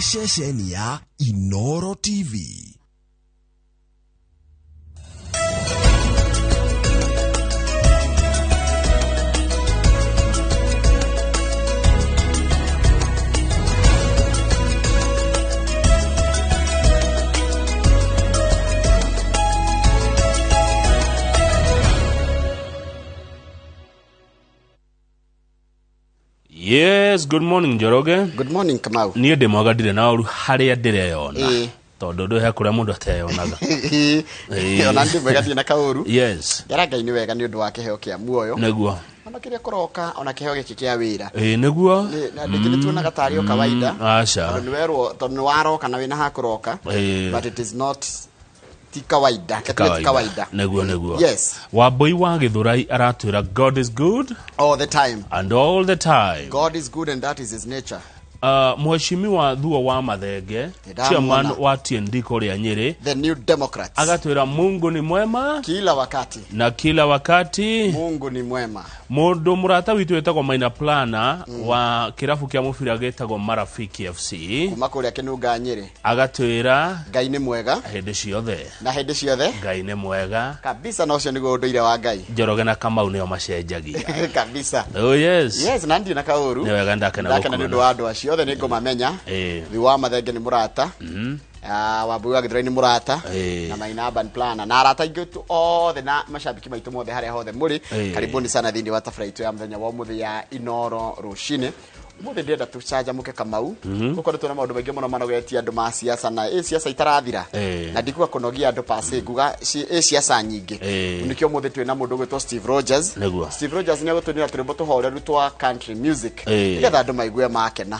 Nĩ ceceni ya Inoro TV. Yes, good morning, Njoroge. Good morning, Kamau. Niĩ ndĩ mwega, ndirĩ na ũru harĩa ndĩreyona. Tondũ ndũ he kũrĩa mũndũ ateyonaga. Ona ndĩ mwega, ndirĩ na kaũru. Ngera Ngai nĩ wega nĩ ũndũ wa kĩheo kĩa muoyo. Ona kĩrĩa kũroka, ona kĩheo gĩkĩ kĩa wĩra. Ĩĩ nĩguo. Na ndĩngĩ nĩ tuonaga tarĩ o kawaida. Aca. Tondũ nĩ werwo, tondũ nĩ waroka na wĩna ha kũroka. But it is not, ti kawaida. Ke tuge ti kawaida. Nĩguo. Yes. Wambui wa Gĩthũrai aratwĩra God is good all the time. And all the time. God is good and that is his nature. Mheshimiwa Thuo wa Mathenge, Ndĩramuona. chairman wa TND kũrĩa Nyĩrĩ, The New Democrats. Agatwĩra Mungu ni mwema kila wakati. Na kila wakati. Mungu ni mwema. Mũndũ mũrata witũ wĩtagwo Maina Plana wa kĩrabu kĩa mũbira gĩtagwo Marafiki FC kuma kũrĩa Kĩnunga Nyĩrĩ. Agatwĩra Ngai nĩ mwega hĩndĩ ciothe. Na hĩndĩ ciothe. Ngai nĩ mwega. Kabisa, na ũcio nĩguo ũndũire wa Ngai. Njoroge na Kamau nĩo macenjagia. Kabisa. Oh yes. Yes, na ndirĩ na kaũru. Nĩ wega, ndakena Ndakena nĩ ũndũ gũkuona. wa andũ acio othe, nĩ ngũmamenya. Thi wa Mathenge nĩ mũrata. Ah, Wambui wa Gĩthũrai nĩ mũrata. Na Maina Urban Planner na arata aingĩ tu othe na macambiki maitũ mothe harĩa hothe mũrĩ. Karibuni sana thĩinĩ wa tabara itũ ya mũthenya wa ũmũthĩ ya Inoro rũcinĩ. Ũmũthĩ ndĩrenda tũcanjamũke, Kamau. Gũkoretwo na maũndũ maingĩ mũno manogetie andũ ma siasa na ĩ siasa itarathira. Na ndikuga kũnogia andũ pase, nguga ĩ siasa nyingĩ. Nĩkĩo ũmũthĩ twĩna mũndũ ũgwĩtwo Steve Rogers. Steve Rogers nĩ egũtũinĩra tũrwĩmbo tũhoreru twa country music nĩgetha andũ maigue makena.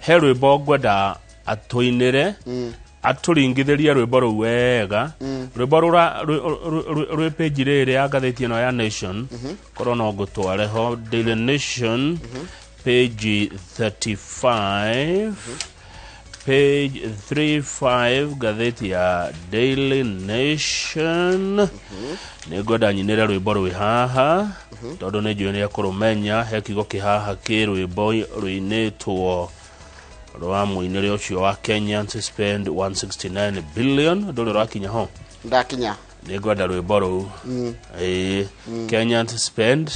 He rwĩmbo ngwenda atũinĩre, atũringithĩrie rwĩmbo rũu wega, rwĩmbo rũra rwĩ page rĩrĩ ya ngathĩti ĩno ya Nation. Korwo no ngũtware ho, Daily Nation page 35, page 35, ngathĩti ya Daily Nation. Nĩ ngwenda nyinĩre rwĩmbo rwĩ haha tondũ nĩ njũĩ nĩ ekũrũmenya. He kiugo kĩ haha kĩ rwĩmbo rũinĩtwo rwa mũinĩre ũcio wa Kenyans spend 169 billion. Ndũrĩ ũrakinya ho? Ndakinya. Nĩ ngwenda rwĩmbo rũu. Ĩĩ, Kenyans spend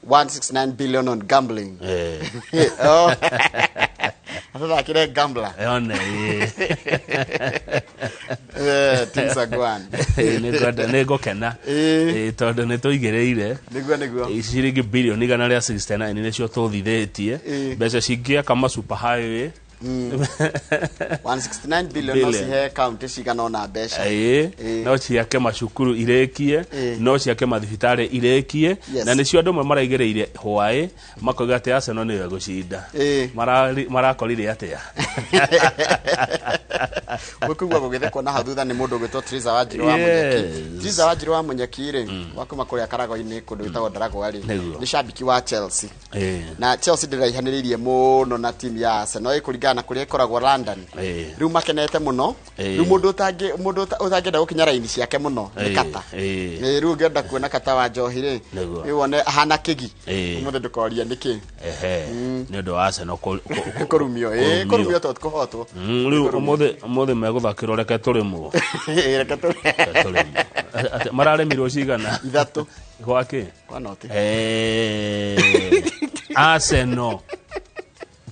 169 billion on gambling. Oh. Atũthakĩre gambler. One ĩĩ. Things are going. Ĩĩ, nĩ ngwenda, nĩ ngũkena. Ĩĩ, tondũ nĩ tũigĩrĩire Nĩguo. Ciringi bilioni 169 nĩcio tũthithĩtie. Mbeca cingĩaka ma super highway. 169 billion no Billion. cihe county cigana ũna mbeca. No ciake macukuru irĩkie, no ciake mathibitarĩ irĩkie. Na nĩcio andũ amwe maraigĩrĩire hwaĩ makoiga atĩ Arsenal nĩyo ĩgũcinda. Marakorire atĩa? Gwĩkũigua gũgĩthekwo na hau thutha nĩ mũndũ ũgwĩtwo Triza Wanjiru wa Munyeki. Triza Wanjiru wa Munyeki rĩ, wa kuma kũrĩa Karago-inĩ kũndũ gwĩtagwo Ndaragwa rĩ, nĩ cambiki wa Chelsea. Na Chelsea ndĩraihanĩrĩirie mũno na timu ya Arsenal ĩkũringana na kũrĩa ĩkoragwo London. Rĩu makenete mũno. Rĩu mũndũ ũtangĩenda gũkinya raini ciake mũno nĩ Kata. Rĩu ũngĩenda kuona Kata wa njohi rĩ, rĩu wone ahana kĩgi. Ũmũthĩ ndũkorie nĩkĩ. Ehe, nĩ ũndũ wa Arsenal Kũrumio, kũrumio. Kũrumio to kũhotwo. Rĩu ũmũthĩ megũthakĩrwo reke tũrĩmwo. Reke Reke tũrĩmwo. Atĩ mararemirwo cigana? 3. Gwakĩ? Kwa noti. Arsenal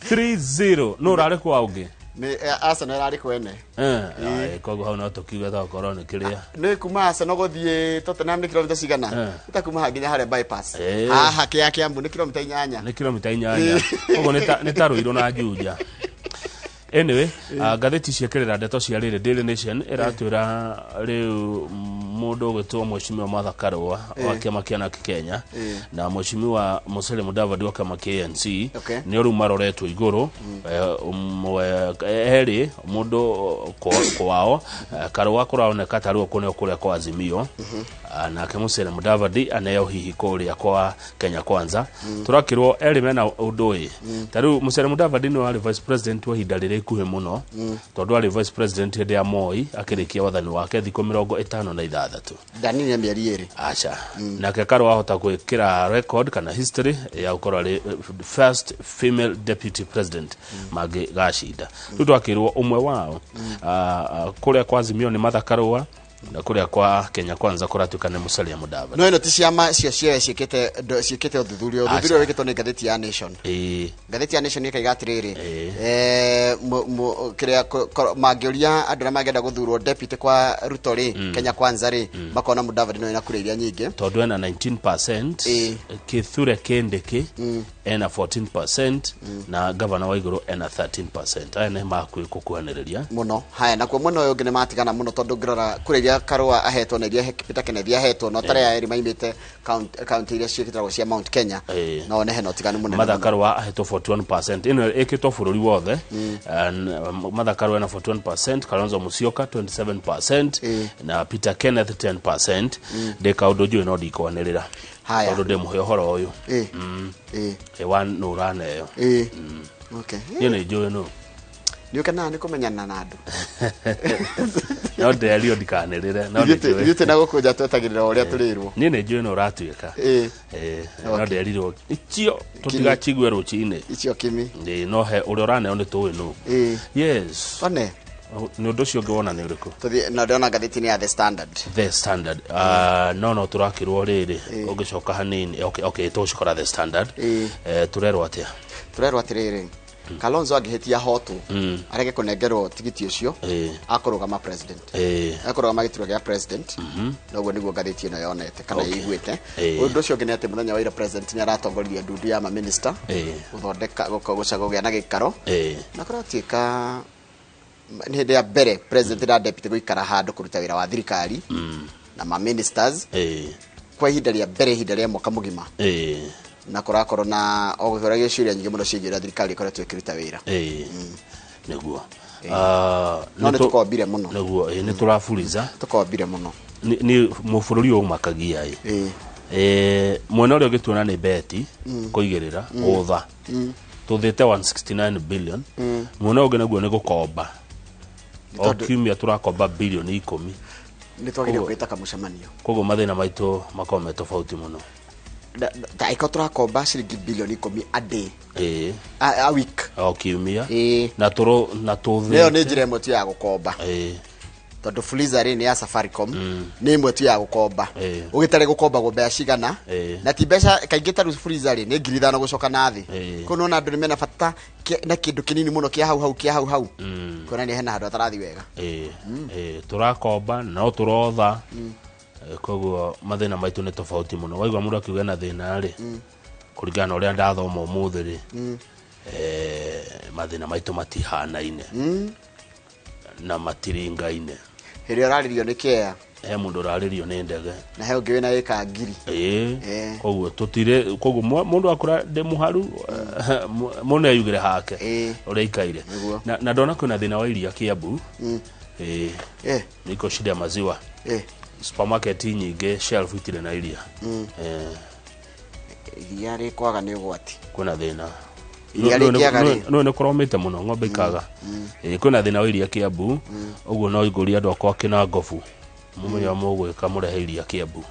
3-0, no ũrarĩ kwa ũngĩ? Nĩ Arsenal ĩrarĩ kwene. Koguo hau no tũkiuge tokorwo nĩ kĩrĩa Nĩ kuma Arsenal gũthiĩ Tottenham nĩ kilomita cigana? Nĩ ta kuma haha nginya harĩa bypass. Haha kĩa Kiambu nĩ kilomita 8. Nĩ kilomita 8, koguo nĩ ta Rũirũ na Juja. Anyway, ngathĩti ciekĩrĩra ndeto cia rĩrĩ. Daily Nation ĩratwĩra rĩu mũndũ ũgwĩtwo Mheshimiwa Martha Karua wa kĩama kĩa NARC Kenya na Mheshimiwa Musalia Mudavadi wa kĩama kĩa ANC nĩo rĩu maroretwo igũrũ. Ũmwe erĩ mũndũ kwao, Karua kũraoneka ta rĩu kũneo kũrĩa kwa Azimio. Ah, nake Musalia Mudavadi aneo hihi kũrĩa kwa Kenya Kwanza. Tũrakĩrwo erĩ mena ũndũ ĩ ta rĩu Musalia Mudavadi nĩwe warĩ vice president wa ihinda rĩraihu. ikuhĩ mũno, tondũ arĩ vice president hĩndĩ ya Moi, akĩrĩkia wathani wake thikũ 56. Ndanini mĩeri 2. Aca, nake Karua ahota gwĩkĩra record kana history ya gũkorwo arĩ first female deputy president mangĩgacinda. Rĩu twakĩrwo ũmwe wao, kũrĩa kwa Azimio nĩ Martha Karua, na kũrĩa kwa Kenya Kwanza kũratuĩka nĩ Musalia Mudavadi. No ĩno ti ciama cio ciewe ciĩkĩte ũthuthuria. Ũthuthuria wĩkĩtwo nĩ ngathĩti ya Nation. Ngathĩti ya Nation ĩkaiga atĩrĩrĩ, kĩrĩa mangĩũria andũ arĩa mangĩenda gũthurwo deputy kwa Ruto rĩ, Kenya Kwanza rĩ, makona Mudavadi no ena kura iria nyingĩ. Tondũ ena 19%. Kithure Kindiki ena 14%, na gavana wa igũrũ ena 13%. Aya nĩ makuĩ gũkuhanĩrĩria. Mũno. Haya, nakuo mwena ũyũ ũngĩ nĩ matigana mũno, tondũ ngĩrora kura iria Karua ahetwo na iria Peter Kenneth ahetwo, no tarĩa erĩ maimĩte county iria ciĩtagwo cia Mount Kenya, no one hena ũtiganu mũnene Martha mũno. Karua ahetwo 41%. Ĩno ĩkĩtwo bũrũri wothe. Martha Karua ena 41%, Kalonzo Musyoka 27%, na Peter Kenneth 10%. Ndĩ kaũndũ njũĩ no ndikwanĩrĩra. Haya. Tondũ ndĩ mũhe ũhoro ũyũ. Wa nũ ũraneo. Okay. Niĩ nĩ njũĩ nũ. Nĩ ũkenaga nĩ kũmenyana na andũ. No ndĩrerio ndikanĩrĩre, no nĩ njũĩ. Ithuĩ twĩna gũkũ nja twetagĩrĩra ũrĩa tũrĩrwo. Niĩ nĩ njũĩ nũ ũratuĩka. No nderirwo icio tũtigacigue rũcinĩ. Icio kimi. Ĩĩ, no he ũrĩa ũraneo nĩ tũĩ nũ. Yes. One. Nĩ ũndũ ũcio ũngĩ wona nĩ ũrĩkũ? Tũthiĩ na ndĩrona ngathĩti-inĩ ya The Standard. The Standard. No tũrakĩrwo rĩrĩ, ũngĩcoka hanini. Okay, tũgũcikora The Standard. Tũrerwo atĩa? Tũrerwo atĩrĩrĩ, Kalonzo angĩhĩtia hotwo, arege kũnengerwo tigiti ũcio, akũrũgama president. Akũrũgama gĩturwa gĩa president. Noguo nĩguo ngathĩti ĩno yonete kana ĩiguĩte. Ũndũ ũcio ũngĩ nĩ atĩ mũthenya wa ira president nĩ aratongoririe ndundu ya maminista gũthondeka gũcagũgĩa na gĩikaro, na kũratuĩka nĩ hĩndĩ ya mbere president na deputy gũikara handũ kũruta wĩra wa thirikari na ma ministers kwa ihinda rĩa mbere, ihinda rĩa mwaka mũgima, na kũrakorwo na ogũkĩũragio ciũria nyingĩ mũno ciĩgiĩ ũrĩa thirikari ĩkoretwo ĩkĩruta wĩra. Nĩguo. No nĩ tũkombire mũno. Nĩguo, nĩ tũraburiza. Tũkombire mũno. Nĩ mũbũrũri ũyũ ũmakagia ĩ. Mwena ũrĩa ũngĩtuona nĩ beti kũigĩrĩra gũtha tũthĩte 169 billion. Mwena ũngĩ naguo nĩ gũkomba, o kiumia tũrakomba bilioni 10. Nĩ twagĩrĩirwo gwĩta kamũcemanio. Koguo mathĩna maitũ makoragwo me tofauti mũno. Ta ĩkorwo tũrakomba ciringi bilioni 10 a day, a week. O kiumia. Na tũro na Ĩyo tũthĩte. Nĩ njĩra ĩmwe tu ya gũkomba, tondũ Fuliza rĩ nĩ ya Safaricom, nĩ ĩmwe tu ya gũkomba. Ũgĩtarĩ gũkombagwo mbeca cigana, na ti mbeca kaingĩ, ta rĩu Fuliza rĩ nĩ 5,000 gũcoka na thĩ. Koguo nĩwona andũ nĩ mena bata na kĩndũ kĩnini mũno kĩa hau hau kĩa hau hau, kuonania hena handũ hatarathi wega. Tũrakomba no tũrotha. Koguo mathĩna maitũ nĩ tofauti mũno. Waigua mũndũ akiuga na thĩna rĩ, kũringana na ũrĩa ndathoma ũmũthĩ rĩ, mathĩna maitũ matihanaine na matiringaine. Hĩndĩ ĩrĩa ũrarĩrio nĩ kĩea, he mũndũ ũrarĩrio nĩ ndege, na he ũngĩ wĩna ĩka 1,000. Koguo tũtirĩ, koguo mũndũ akũra ndĩ mũharu, mũndũ eyugĩre hake ũrĩa aikaire. Na ndona kwĩna thĩna wa iria Kiambu. Niko shida ya maziwa. Supermarket nyingĩ shelf itirĩ na iria. Iria rĩkwaga nĩ ũgwati. Kwĩna thĩna. Iria rĩngĩaga rĩ? No nĩ kũromĩte mũno, ng'ombe ikaga. Kwĩna thĩna wa iria Kiambu, ũguo no ngũrie andũ akwa kĩna ngobu, mũmenye ũrĩa mũgwĩka mũrehe iria Kiambu.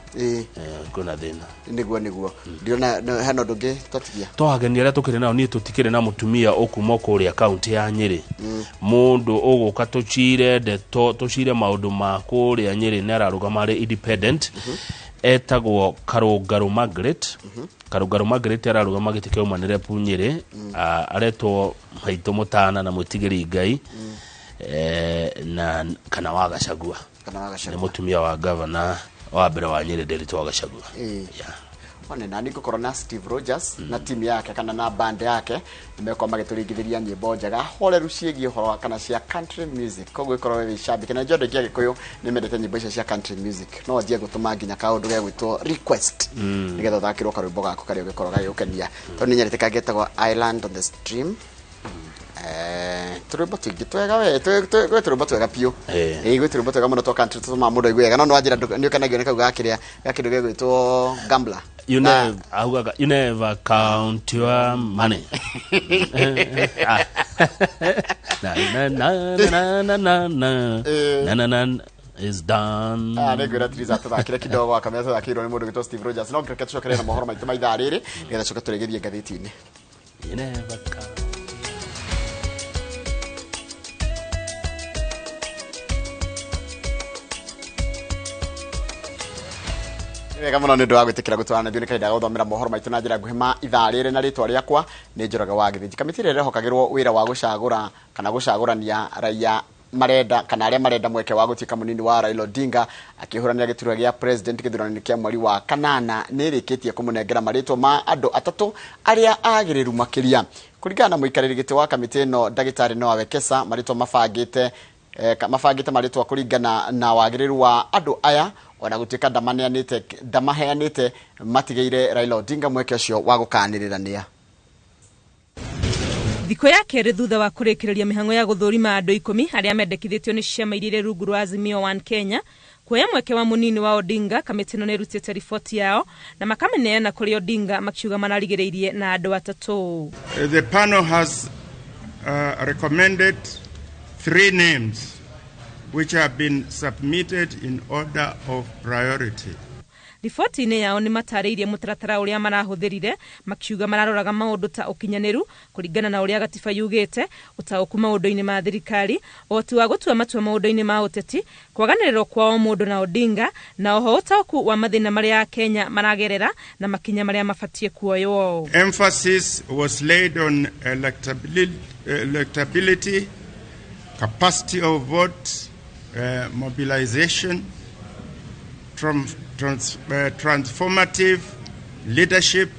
Kwĩna thĩna. Nĩguo ndirona hena ũndũ ũngĩ twatigia. To ageni arĩa tũkĩrĩ nao, niĩ tũtikĩrĩ na mũtumia ũkuma kũrĩa kaunti ya Nyĩrĩ, mũndũ ũgũka tũcire ndeto, tũcire maũndũ ma kũrĩa Nyĩrĩ. Nĩ ararũgama arĩ independent, etagwo Karũngarũ Margaret. Karũngarũ Margaret ararũgama gĩtĩ kĩa woman rep Nyĩrĩ. Aretwo maitũ mũtana na mwĩtigĩri Ngai, na kana wa Gachagua. Kana wa Nĩ Gachagua. Mũtumia wa gavana wa mbere wa Nyĩrĩ, Nderitu wa Gachagua. Yeah. One na nĩ ngũkorwo na Steve Rogers na team yake kana na band yake, nĩ mekorwo magĩtũringithĩria nyĩmbo njega horeru ciĩgiĩ ũhoro wa kana cia country music. Koguo ĩkorwo wĩ shabiki na njũĩ andũ aingĩ a Gĩkũyũ nĩ mendete nyĩmbo icio cia country music, no njie gũtũma nginya kaũndũ gegwĩtwo request nĩgetha ũthakĩrwo karwĩmbo gaku karĩa ũngĩkorwo gagĩgũkenia, tondũ nĩ nyendete kangĩtagwo Island on the Stream. Tũrwĩmbo tũingĩ twega we, gwĩ tũrwĩmbo twega biũ. Ĩĩ, gwĩ tũrwĩmbo twega mũno twa country tũtũmaga mũndũ aigue wega, no nĩ wanjĩra nĩ ũkenagio nĩ kau gakĩrĩa gakĩndũ gegwĩtwo Gambler. You never, augaga, you never count your money. Ah. Na na na na na na na Eh. na na na is done. Ah, nä ngwä ra Triza tũthakĩre kidogo akamenya tũthakĩirwo nĩ mũndũ gwĩtwo Steve Rogers no reke tũcokerere na mohoro maitũ ma ithaa rĩrĩ nĩgetha coke tũrĩgĩthiĩ ngathĩti-inĩ. You never come. Nĩ wega mũno nĩ ũndũ wa gwĩtĩkĩra gũtwarana ithuĩ nĩ kahinda ga gũthomera mohoro maitũ na njĩra nguhĩ ma ithaa rĩrĩ na rĩtwa rĩakwa nĩ Njoroge wa Gĩthĩnji. Kamĩtĩ ĩrĩa ĩrehokagĩrwo wĩra wa gũcagũra kana gũcagũrania raia marenda kana arĩa marenda mweke wa gũtuĩka mũnini wa Raila Odinga akĩhũranĩra gĩturwa gĩa president gĩthurano-inĩ kĩa mweri wa kanana nĩ ĩrĩkĩtie kũmũnengera marĩtwa ma andũ atatũ arĩa agĩrĩru makĩria. Kũringana na mũikarĩri gĩtĩ wa kamĩtĩ ĩno ndagĩtarĩ Noah Wekesa, marĩtwa mabangĩte mabangĩte marĩtwa kũringana na wagĩrĩru wa andũ aya ona gũtuĩka ndamaneanĩte ndamaheanĩte matigĩire Raila Odinga mweke ũcio wa gũkanĩrĩrania. Thikũ ya kerĩ thutha wa kũrĩkĩrĩria mĩhang'o ya gũthũrima andũ 10 arĩa mendekithĩtio nĩ ciama iria irĩ rungu rwa Azimio One Kenya kuoya mweke wa mũnini wa Odinga, kamĩtĩ ĩno nĩ ĩrutĩte riboti yao na makamĩneana kũrĩ Odinga makiuga mararigĩrĩirie na andũ atatũ. The panel has recommended 3 names which have been submitted in order of priority. Riboti-inĩ yao nĩ matarĩirie mũtaratara ũrĩa marahũthĩrire makiuga mararoraga maũndũ ta ũkinyanĩru kũringana na ũrĩa gatiba yugĩte, ũtaũku maũndũ-inĩ ma thirikari, ũhoti wa gũtua matua maũndũ-inĩ ma ũteti, kwaganĩrĩrwo kwa o mũndũ na Odinga, na oho ũtaũku wa mathĩna marĩa Kenya maragerera na makinya marĩa mabatiĩ kuoywo. Emphasis was laid on electability, capacity of vote, mobilization, transformative leadership,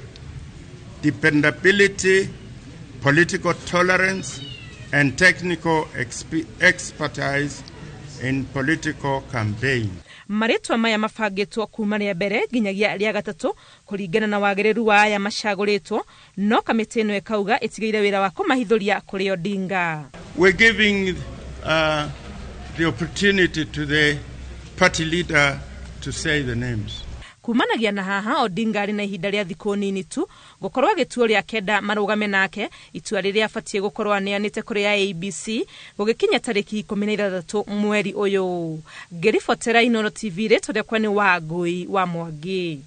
dependability, political tolerance, and technical expertise in political campaign. Marĩtwa maya mabangĩtwo kuma rĩa mbere nginyagia rĩa gatatũ kũringana na wagĩrĩru wa aya macagũrĩtwo, no kamĩtĩ ĩno ĩkauga ĩtigĩire wĩra wa kũmahithũria kũrĩ Odinga. We're giving the opportunity to the party leader to say the names. Kumanagia na haha Odinga arĩ na ihinda rĩa thikũ nini tu gũkorwo agĩtuo rĩa kenda marũgame nake, itua rĩrĩa abatiĩ gũkorwo aneanĩte kũrĩ IEBC gũgĩkinya tarĩki 16 mweri ũyũ. Ngĩribotera Inooro TV, rĩtwa rĩakwa nĩ Wangũi wa Mwangi.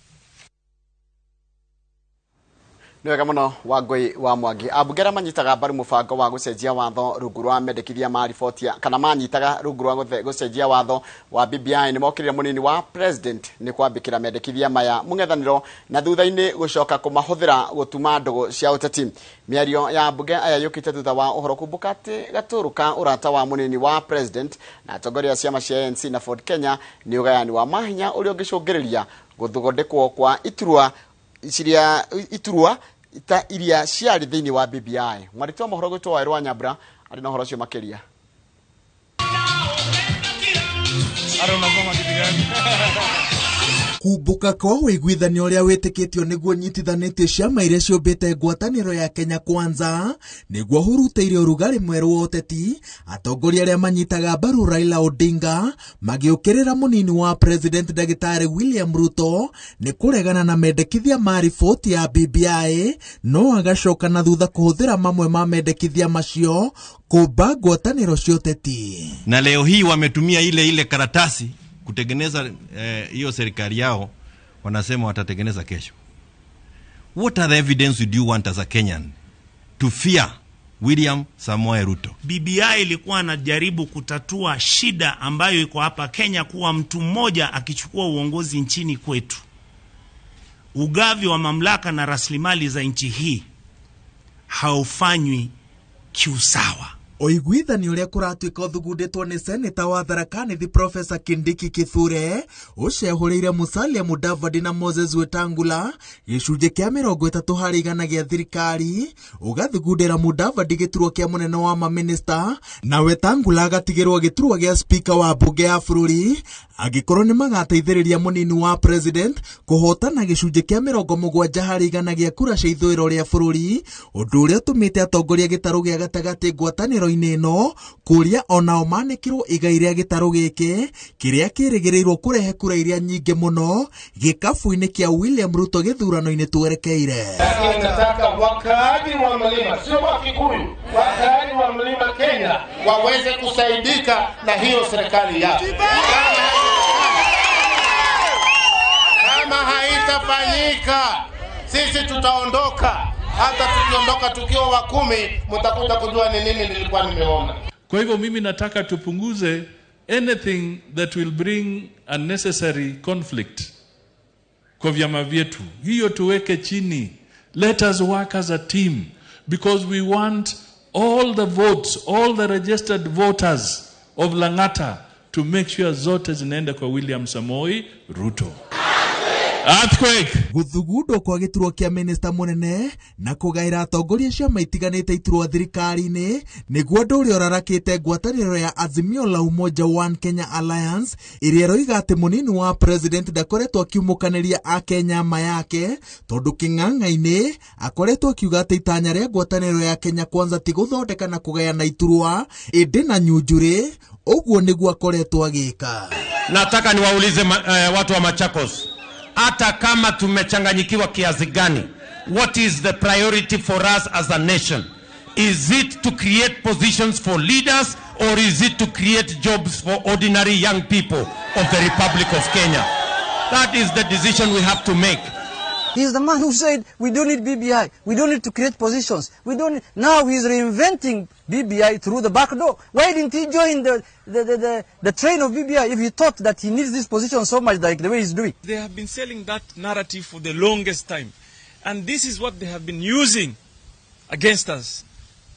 Nĩ wega mũno Wangũi wa Mwangi. Ambunge arĩa manyitaga mbaru mũbango wa gũcenjia watho rungu rwa mendekithia ma riboti kana manyitaga rungu rwa gũcenjia watho wa BBI nĩ mokĩrĩire mũnini wa president nĩ kwambĩkĩra mendekithia maya mũng'ethanĩro na thutha-inĩ gũcoka kũmahũthĩra gũtuma ndũgũ cia ũteti. Mĩario ya ambunge aya yũkĩte thutha wa ũhoro kumbũka atĩ gatũrũ ka ũrata wa mũnini wa president na atongoria a ciama cia ANC na Ford Kenya nĩ ũgayani wa mahinya ũrĩa ũngĩcũngĩrĩria gũthondekwo kwa iturwa ciria iturwa ta iria ciarĩ thĩinĩ wa BBI. Mwandĩki wa mohoro gwĩtwo Waweru wa Nyambura arĩ na ũhoro ũcio makĩria. Kumbuka kwa ũiguithanio ũrĩa wĩtĩkĩtio nĩguo nyitithanĩtie ciama iria ciũmbĩte ngwatanĩro ya Kenya Kwanza nĩguo hurutĩire ũrugarĩ mwerũ wa ũteti, atongoria arĩa manyitaga mbaru Raila Odinga magĩũkĩrĩra mũnini wa president ndagĩtarĩ William Ruto nĩ kũregana na mendekithia ma riboti ya BBI, no agacoka na thutha kũhũthĩra mamwe ma mendekithia macio kũmba ngwatanĩro cia ũteti. Na leo hii wametumia ile ile karatasi kutengeneza hiyo serikali yao, wanasema watatengeneza kesho. What other evidence do you want as a Kenyan to fear William Samoei Ruto? BBI ilikuwa anajaribu kutatua shida ambayo iko hapa Kenya, kuwa mtu mmoja akichukua uongozi nchini kwetu, ugavi wa mamlaka na rasilimali za nchi hii haufanywi kiusawa. Ũiguithanio ũrĩa kũratuĩka ũthugundĩtwo nĩ seneta wa Tharaka Nithi Profesa Kindiki Kithure ũcehũrĩire Musalia Mudavadi na Moses Wetangula gĩcunjĩ kĩa 30% gĩa thirikari, ũgathugundĩra Mudavadi gĩturwa kĩa mũnene wa mamĩnĩsta na Wetangula agatigĩrwo gĩturwa gĩa spika wa mbunge ya bũrũri angĩkorwo nĩ magateithĩrĩria mũnini wa president kũhotana gĩcunjĩ kĩa 70% gĩa kura cia ithũĩro rĩa bũrũri, ũndũ ũrĩa ũtũmĩte atongoria gĩtarũ gĩa gatagatĩ ngwatanĩro ngwatanĩro-inĩ ĩno kũrĩa onao manĩkĩrwo igai rĩa gĩtarũ gĩkĩ kĩrĩa kĩrĩgĩrĩirwo kũrehe kura iria nyingĩ mũno gĩkabu-inĩ kĩa William Ruto gĩthurano-inĩ twerekeire. Lakini nataka wakaaji wa mlima, sio wa Kikuyu, wakaaji wa mlima Kenya waweze kusaidika na hiyo serikali yao. Kama haitafanyika, sisi tutaondoka. Hata tukiondoka tukiwa wa 10, mtakuta kujua ni nini nilikuwa nimeona. Kwa hivyo mimi nataka tupunguze anything that will bring unnecessary conflict kwa vyama vyetu. Hiyo tuweke chini. Let us work as a team because we want all the votes, all the registered voters of Lang'ata to make sure zote zinaenda kwa William Samoei Ruto. Earthquake. Guthugundwo kwa giturwa kia minista munene na kugaira atongoria ciama itiganite iturwa thirikari-ini niguo undu uria urarakite ngwataniro ya Azimio la Umoja One Kenya Alliance iria iroiga ati munini wa president ndakoretwo akiumukaniria akenya ma yake tondu king'ang'a-ini akoretwo akiuga ati itanya ria ngwataniro ya Kenya Kwanza ti guthondeka na kugayana iturwa indi na nyunjuri uguo niguo akoretwo agika. Nataka niwaulize watu wa Machakos, hata kama tumechanganyikiwa kiasi gani, what is the priority for us as a nation? Is it to create positions for leaders or is it to create jobs for ordinary young people of the Republic of Kenya? That is the decision we have to make. He's the man who said, we don't need BBI, we don't need to create positions, we don't need... Now he's reinventing BBI through the back door. Why didn't he join the train of BBI if he thought that he needs this position so much, like the way he's doing? They have been selling that narrative for the longest time. And this is what they have been using against us.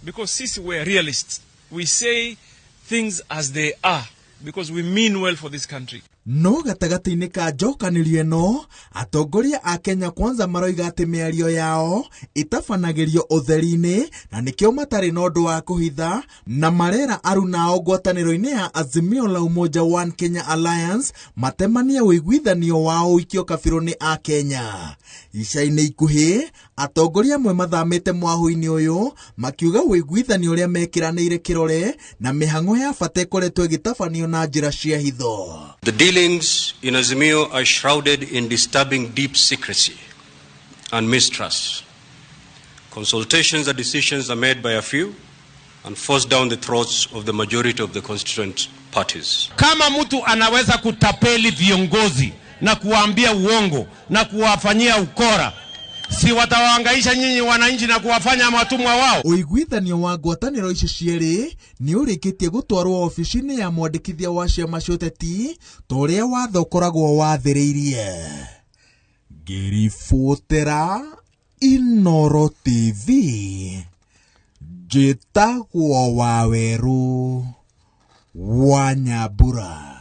Because since we're realists, we say things as they are because we mean well for this country. No gatagatĩ-inĩ ka njokanĩrio ĩno atongoria a Kenya Kwanza maroiga atĩ mĩario yao ĩtabanagĩrio ũtheri-inĩ na nĩkĩo matarĩ na ũndũ wa kũhitha na marera arunao ngwatanĩro-inĩ ya Azimio la Umoja One Kenya Alliance matemanie ũiguithanio wao ũikio kabirũ nĩ a Kenya. Ica-inĩ ikuhĩ atongoria amwe mathamĩte mwahũ-inĩ ũyũ makiuga ũiguithanio ũrĩa mekĩranĩire kĩrore na mĩhang'o ya bata ĩkoretwo ĩgĩtabanio na njĩra cia hitho. The dealings in Azimio are shrouded in disturbing deep secrecy and mistrust. Consultations and decisions are made by a few and forced down the throats of the majority of the constituent parties. Kama mtu anaweza kutapeli viongozi na kuwaambia uongo na kuwafanyia ukora, si watawahangaisha nyinyi wananchi na kuwafanya watumwa wao? Ũiguithanio wa ngwatanĩro ici cierĩ nĩ ũrĩkĩtie gũtwarwo ofici-inĩ ya mwandĩkithia wa ciama cia ũteti ta ũrĩa watho ũkoragwo wathĩrĩirie. Ngĩribotera Inooro TV, njĩtagwo Wawerũ wa Nyambura.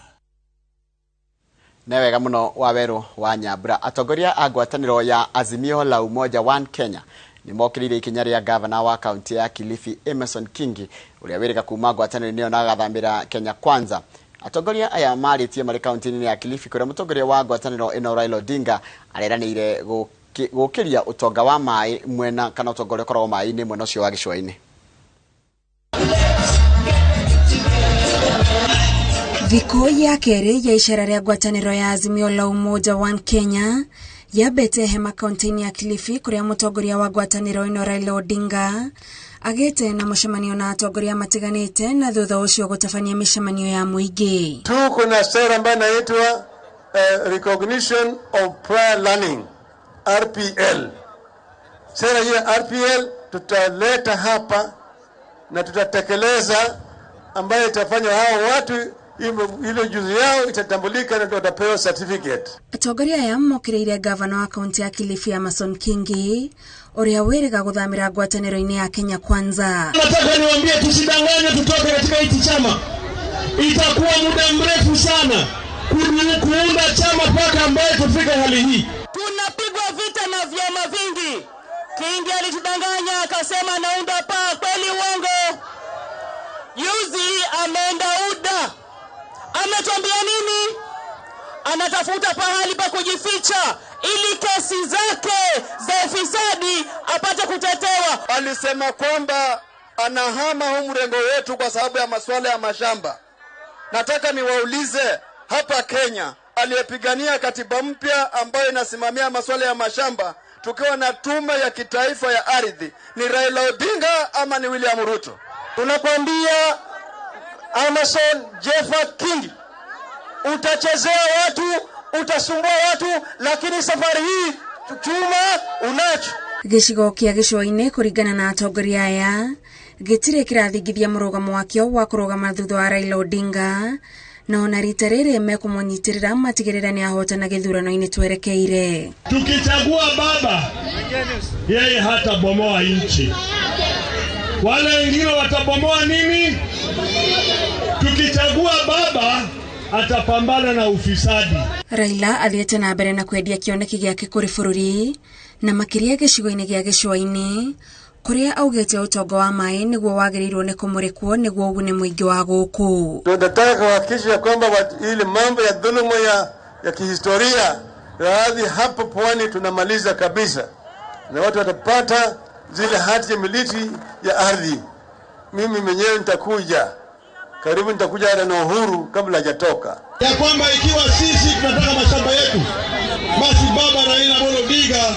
Ne wega muno Wawerũ wa Nyambura. Atongoria a ngwatanĩro ya Azimio la Umoja One Kenya nĩ mokĩrĩire ikinya rĩa gavana wa kaunti ya Kilifi Emerson Kingi ũrĩa wĩrĩga kuma ngwatanĩro ĩyo na agathamĩra Kenya Kwanza. Atongoria aya marĩtie marĩ kaunti-inĩ ya Kilifi kũrĩa mũtongoria wa ngwatanĩro ĩno Raila Odinga areranĩire gũkĩria ũtonga wa maĩ mwena kana ũtonga ũrĩa ũkoragwo maĩ-inĩ mwena ũcio wa gĩcũa-inĩ. Thikũ ya kerĩ ya icera rĩa ngwatanĩro ya Azimio la Umoja One Kenya yambĩte hema kaunti-inĩ ya Kilifi kũrĩa mũtongoria wa ngwatanĩro ĩno Raila Odinga agĩte na mũcemanio na atongoria matiganĩte na thutha ũcio gũtabania mĩcemanio ya mũingĩ. Tuko na sera ambayo inaitwa Recognition of Prior Learning, RPL. Sera hii ya RPL tutaleta hapa na tutatekeleza, ambayo itafanya hao watu ile juzi yao itatambulika na watapewa certificate. Atongoria aya mokĩrĩire gavana wa kaunti ya Kilifi Amason Kingi ũrĩa wĩrĩga gũthamĩra ngwatanĩro-inĩ ya Kenya Kwanza. Nataka niwaambie tusidanganywe tutoke katika hiki chama. Itakuwa muda mrefu sana kuunda chama mpaka ambaye tufike hali hii. Tunapigwa vita na vyama vingi. Kingi alitudanganya akasema naunda paa, kweli uongo. Juzi ameenda UDA. Ametuambia nini? Anatafuta pahali pa kujificha ili kesi zake za ufisadi apate kutetewa. Alisema kwamba anahama huu mrengo wetu kwa sababu ya masuala ya mashamba. Nataka niwaulize hapa Kenya, aliyepigania katiba mpya ambayo inasimamia masuala ya mashamba tukiwa na tume ya kitaifa ya ardhi ni Raila Odinga ama ni William Ruto? Tunakwambia Amason Jeffa Kingi, utachezea watu, utasumbua watu, lakini safari hii chuma unacho. Gĩcigo kĩa gĩcũa-inĩ kũringana na atongoria aya gĩtirĩ kĩrathingithia mũrũgamo wakĩo wa kũrũgama thutha wa Raila Odinga, na ona rita rĩrĩ mekũmũnyitĩrĩra matigĩrĩre nĩ ahotana gĩthurano-inĩ twerekeire. Tukichagua baba, yeye hatabomoa nchi. Wale wengine watabomoa nini? Tukichagua baba atapambana na ufisadi. Raila athiĩte na mbere na kwendia kĩoneki gĩake kũrĩ bũrũri na makĩria gĩcigo-inĩ gĩa gĩcũa-inĩ kũrĩa augĩte ũtonga wa maĩ nĩguo wagĩrĩirwo nĩ kũmũrĩkwo nĩguo ũgune mũingĩ wa gũkũ. Tunataka kuhakikisha kwamba ile mambo ya dhuluma ya kihistoria ya ardhi hapo pwani tunamaliza kabisa, na watu watapata zile hati ya miliki ya ardhi. Mimi mwenyewe nitakuja karibu, nitakuja hata na Uhuru kabla hajatoka. Ya kwamba ikiwa sisi tunataka mashamba yetu, basi baba Raila Amolo Odinga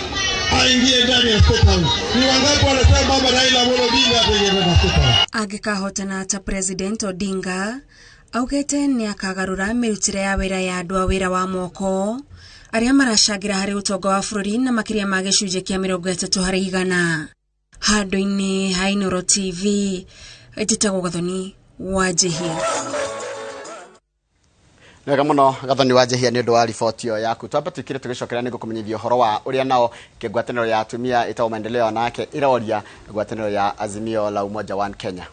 aingie ndani ya State House. Ni wangapi wanasema baba Raila Amolo Odinga aingie ndani ya State House? Angĩkahotana ta President Odinga augĩte nĩ akagarũra mĩrutĩre ya wĩra ya andũ a wĩra wa moko arĩa maracangĩra harĩ ũtonga wa bũrũri na makĩria ma gĩcunjĩ kĩa 30%. Handũ-inĩ ha Inooro TV, njĩtagwo Gathoni wa Njihia. Wega muno Gathoni wa Njihia nĩ ũndũ wa riboti ĩyo yaku. Twambe twikire tũgĩcokera nĩ ngũkũmenyithia ũhoro wa ũrĩa nao ngwatanĩro ya atumia ĩtagwo Maendeleo Wanawake ĩroria ngwatanĩro ya Azimio la Umoja One Kenya.